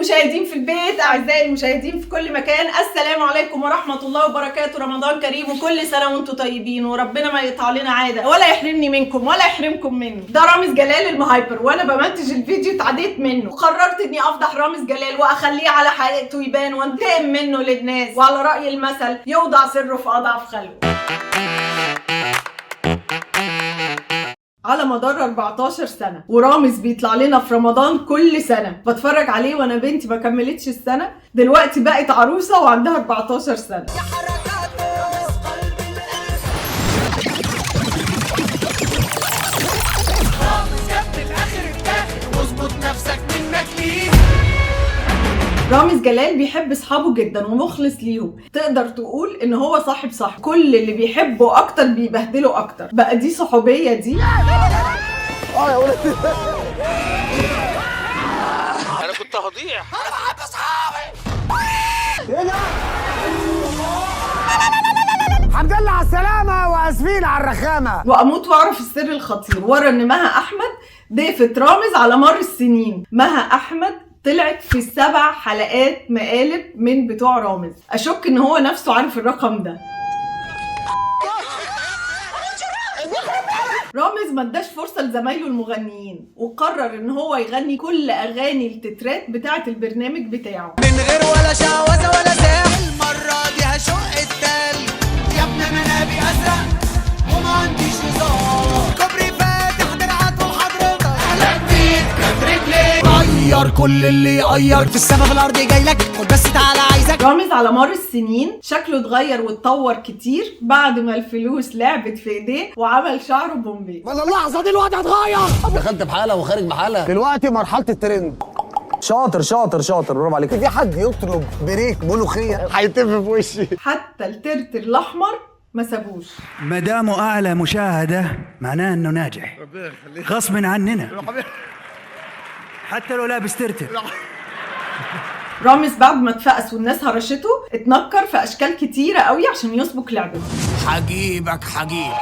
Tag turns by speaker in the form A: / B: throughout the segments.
A: المشاهدين في البيت، اعزائي المشاهدين في كل مكان، السلام عليكم ورحمة الله وبركاته. رمضان كريم وكل سنة وانتم طيبين، وربنا ما يقطع لنا عادة ولا يحرمني منكم ولا يحرمكم مني. ده رامز جلال المهايبر، وانا بمنتج الفيديو اتعديت منه وقررت اني افضح رامز جلال واخليه على حقيقته يبان وانتقم منه للناس. وعلى راي المثل يوضع سره في اضعف خلقه. على مدار 14 سنة ورامز بيطلع لنا في رمضان كل سنة، بتفرج عليه وانا بنتي ما كملتش السنة، دلوقتي بقت عروسة وعندها 14 سنة. رامز جلال بيحب اصحابه جدا ومخلص ليهم، تقدر تقول ان هو صاحب صاحب، كل اللي بيحبه اكتر بيبهدله اكتر. بقى دي صحوبية دي؟
B: انا كنت هضيع.
C: الحمد لله على السلامة واسفين على الرخامة.
A: واموت واعرف السر الخطير ورا ان مها احمد ضيفة رامز على مر السنين. مها احمد طلعت في 7 حلقات مقالب من بتوع رامز، اشك ان هو نفسه عارف الرقم ده. رامز ما اداش فرصة لزمايله المغنيين وقرر ان هو يغني كل اغاني التترات بتاعة البرنامج بتاعه
D: من غير ولا شعوذة ولا ساحل. المرة دي هشق التلج يا ابني، انا نبي ازرق وما عنديش هزار. كوبري فاتح درعات وحضرتك اهلا بيك رجلي غير كل اللي يغير في السما في الارض جاي لك، خد بس تعالى عايزك.
A: رامز على مر السنين شكله اتغير واتطور كتير بعد ما الفلوس لعبت في ايديه وعمل شعره بومبي.
C: ولا اللحظة دي الوضع اتغير،
E: دخلت بحاله وخارج بحاله.
C: دلوقتي مرحلة الترند.
F: شاطر شاطر شاطر، برافو عليك.
C: في حد يطلب بريك ملوخية هيتف في وشي.
A: حتى الترتر الاحمر ما سابوش.
G: ما دامه اعلى مشاهده معناه انه ناجح غصب عننا، حتى لو لابس ترتر.
A: رامز بعد ما اتفقس والناس هرشته اتنكر في اشكال كتيرة قوي عشان يسبق لعبته.
D: حجيبك حجيب.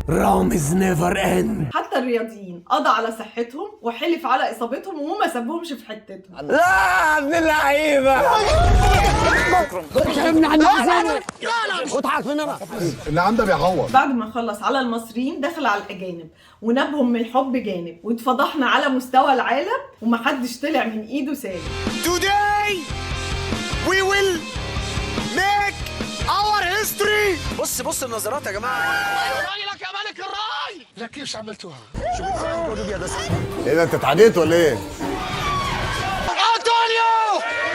D: رامز never end.
A: حتى الرياضيين قضى على صحتهم وحلف على اصابتهم وما سابهمش في حتتهم.
C: لا يا ابن اللعيبة، اضحك مننا.
E: اللي عنده بيعوض.
A: بعد ما خلص على المصريين دخل على الاجانب ونبهم من الحب جانب، واتفضحنا على مستوى العالم ومحدش طلع من ايده سالم.
D: Today we will make our history. بص بص النظرات يا جماعة.
E: ايه ده، انت اتعديت ولا ايه؟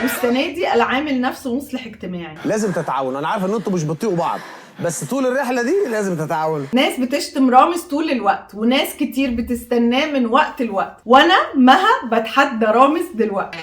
A: والسنة دي قال عامل نفسه مصلح اجتماعي.
F: لازم تتعاونوا، انا عارف ان انتوا مش بتطيقوا بعض، بس طول الرحلة دي لازم تتعاونوا.
A: ناس بتشتم رامز طول الوقت وناس كتير بتستناه من وقت لوقت، وانا مها بتحدى رامز دلوقتي.